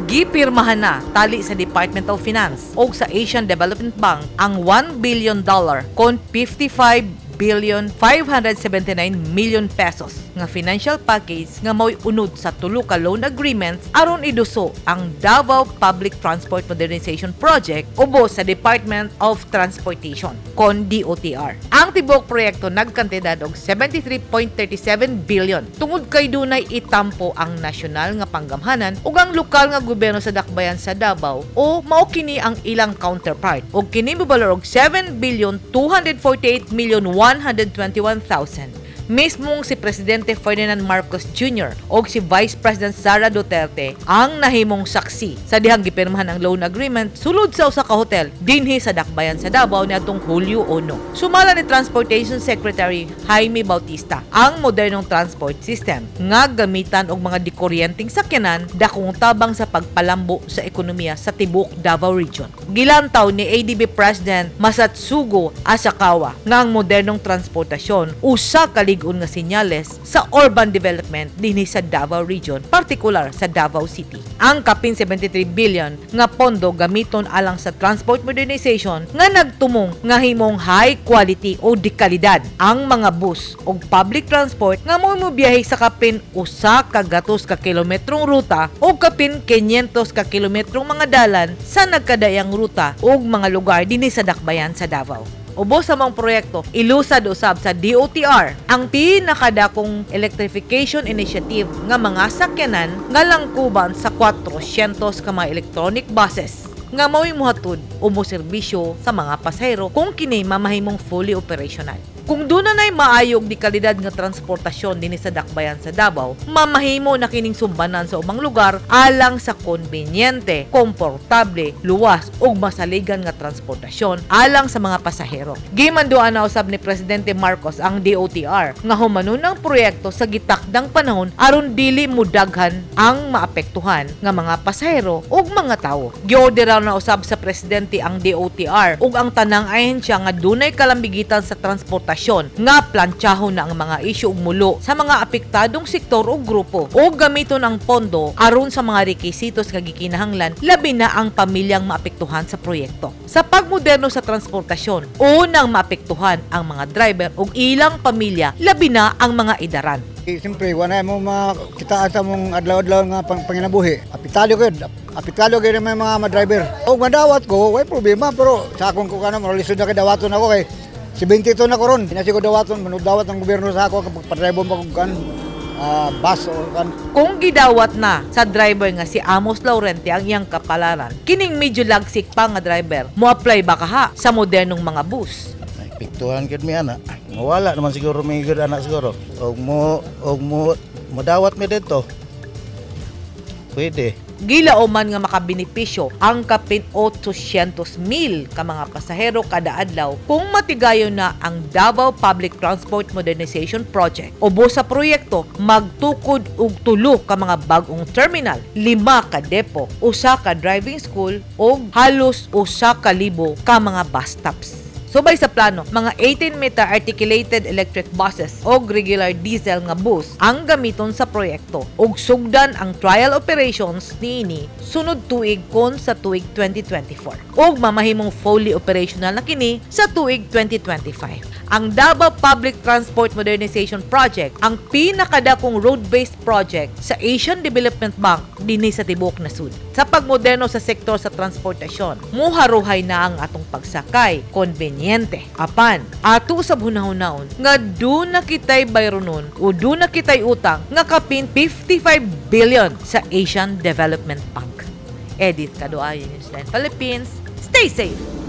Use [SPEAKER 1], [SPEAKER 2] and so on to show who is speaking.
[SPEAKER 1] Gipirmahan na tali sa Department of Finance o sa Asian Development Bank ang $1 billion kon 55 billion 579 million pesos nga financial package nga mao'y unod sa tulo ka loan agreements aron iduso ang Davao Public Transport Modernization Project ubos sa Department of Transportation kon DOTR. Ang tibuok proyekto nagkantidad og 73.37 billion tungod kay dunay itampo ang nasyonal nga panggamhanan ug ang lokal nga gobyerno sa Dakbayan sa Davao o mao kini ang ilang counterpart, ug kini mobalor og 7 billion 248 million 121,000. Mismong si Presidente Ferdinand Marcos Jr. o si Vice President Sara Duterte ang nahimong saksi sa dihang gipirmahan ang loan agreement sulod sa usa ka hotel dinhi sa Dakbayan sa Davao niadtong Hulyo 1. Sumala ni Transportation Secretary Jaime Bautista, ang modernong transport system nga gamitan og mga dikuryenteng sakyanan dakong tabang sa pagpalambo sa ekonomiya sa tibuok Davao Region. Gilantaw ni ADB President Masatsugu Asakawa nga ang modernong transportasyon usa ka lig-on nga senyales sa urban development dinhi sa Davao Region, partikular sa Davao City. Ang kapin 73 billion nga pondo gamiton alang sa transport modernization nga nagtumong nga himong high quality o dekalidad ang mga bus o public transport nga mobiyahe sa kapin 100 ka kilometrong ruta o kapin 500 ka kilometrong mga dalan sa nagkadayang ruta ug mga lugar dinhi sa Dakbayan sa Davao. Ubos sa maong proyekto, ilusad usab sa DOTR ang pinakadakong electrification initiative nga mga sakyanan nga langkuban sa 400 ka mga electronic buses nga mao'y muhatod o moserbisyo sa mga pasahero kung kini mamahimong fully operational. Kung duna na'y maayog di kalidad nga transportasyon dinhi sa Dakbayan sa Davao, mamahimo na kining sumbanan sa ubang lugar alang sa konbinyente, komportable, luwas ug masaligan nga transportasyon alang sa mga pasahero. Gimanduan na usab ni Presidente Marcos ang DOTR nga humanon ang proyekto sa gitakdang panahon aron dili mudaghan ang maapektuhan nga mga pasahero ug mga tawo. Giorderan na usab sa presidente ang DOTR ug ang tanang ahensya nga dunay kalambigitan sa transportasyon nga plantsahon na ang mga isyu ug mulo sa mga apektadong sektor ug grupo o gamiton ang pondo aron sa mga rekisitos nga gikinahanglan, labi na ang pamilyang maapektuhan sa proyekto. Sa pagmoderno sa transportasyon, unang maapektuhan ang mga driver ug ilang pamilya, labi na ang mga idaran.
[SPEAKER 2] Eh, siyempre, wala mo makitaan sa mong adlaw-adlaw nga panginabuhi. Apektado gyud, apektado gyud may mga ma-driver. Og madawat ko, way problema, pero sa akong ko kana lisod na kay dawaton ako kay 72 na ko ron. Hindi ko dawaton, manudawat ng gobyerno sa ako kapag pa-drive mo kog kan bus o kan.
[SPEAKER 1] Kung gidawat na sa driver nga si Amos Laurente ang iyang kapalaran, kining medyo lagsik pa nga driver, mo-apply ba kaha sa modernong mga bus?
[SPEAKER 3] Naepektuhan gyud mi ana. Mawala naman siguro mi gyud ana siguro. Og mo modawat mi didto. Pwede.
[SPEAKER 1] Gilauman nga makabenepisyo ang kapin 800 mil ka mga pasahero kada adlaw kung matigayon na ang Davao Public Transport Modernization Project. Ubos sa proyekto, magtukod og tulo ka mga bag-ong terminal, lima ka depo, usa ka driving school ug halos 1,000 ka mga bus stops. Subay sa plano, mga 18-meter articulated electric buses o regular diesel nga bus ang gamiton sa proyekto ug sugdan ang trial operations niini sunod tuig kon sa tuig 2024 ug mamahimong fully operational na kini sa tuig 2025. Ang Davao Public Transport Modernization Project ang pinakadakong road-based project sa Asian Development Bank dinhi sa tibuok nasud. Sa pagmoderno sa sektor sa transportasyon, muharuhay na ang atong pagsakay, konbinyente. Apan, ato sa hunahunahon nga duna kitay bayronon o duna kitay utang nga kapin 55 billion sa Asian Development Bank. Edith Kaduayon, Newsline Philippines. Stay safe!